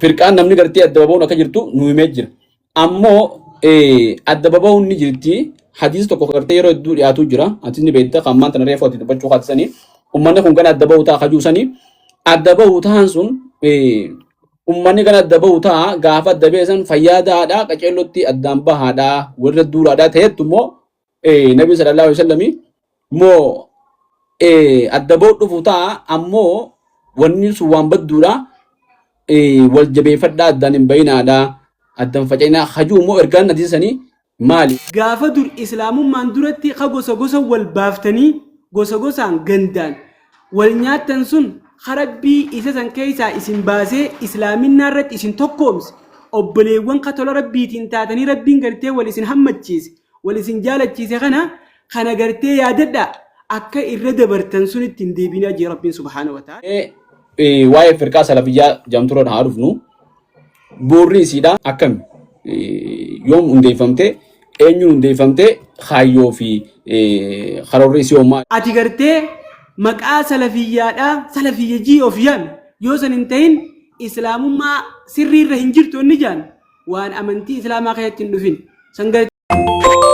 Firqaan namni gartee adda baba'uun akka jirtu nu himee jira. Ammoo adda baba'uun ni jirti. Hadiisa tokko gartee yeroo hedduu dhiyaatu jira. Hadiisni beekta kan ammaan tana reefu ati dubbachuu kaatisanii. Ummanni kun gana adda ba'uu ta'a kajuusanii. Adda ba'uu ta'an sun ummanni gana adda ba'uu ta'a gaafa adda ba'e san fayyaadaadha qaceellotti addaan bahaadha warra duulaadha ta'ettu immoo nabi sallallahu alaihi wasallam moo adda ba'uu dhufu ta'a ammoo wanni sun waan badduudha wal jabeeffadhaa addaan hin bayinaadha addaan faca'inaa hajuu immoo ergaan hadiisa sanii maali? Gaafa dur islaamummaan duratti ka gosa gosa wal baaftanii gosa gosaan gandaan wal nyaattan sun ka Rabbii isa san keessaa isin baasee islaaminaa irratti isin tokkoomse obboleewwan ka tola Rabbiitiin taatanii Rabbiin gartee wal isin hammachiise wal isin jaalachiise kana kana gartee yaadadhaa akka irra dabartan sunitti hin deebinaa jee Rabbiin subhaanahu wa ta'ala. Waa'ee firqaa salafiyyaa jedhamturra haa dhufnu. Bu'uurri isiidha akkami? Yoom hundeeffamte? Eenyuun hundeeffamte? Kaayyoo fi karoorri isii hoo maali? Ati gartee maqaa salafiyyaadhaa salafiyya jii of yaami yoo san hin tahin islaamummaa sirrii irra hin jirtu inni jaan waan amantii islaamaa keessatti hin dhufin san gartee.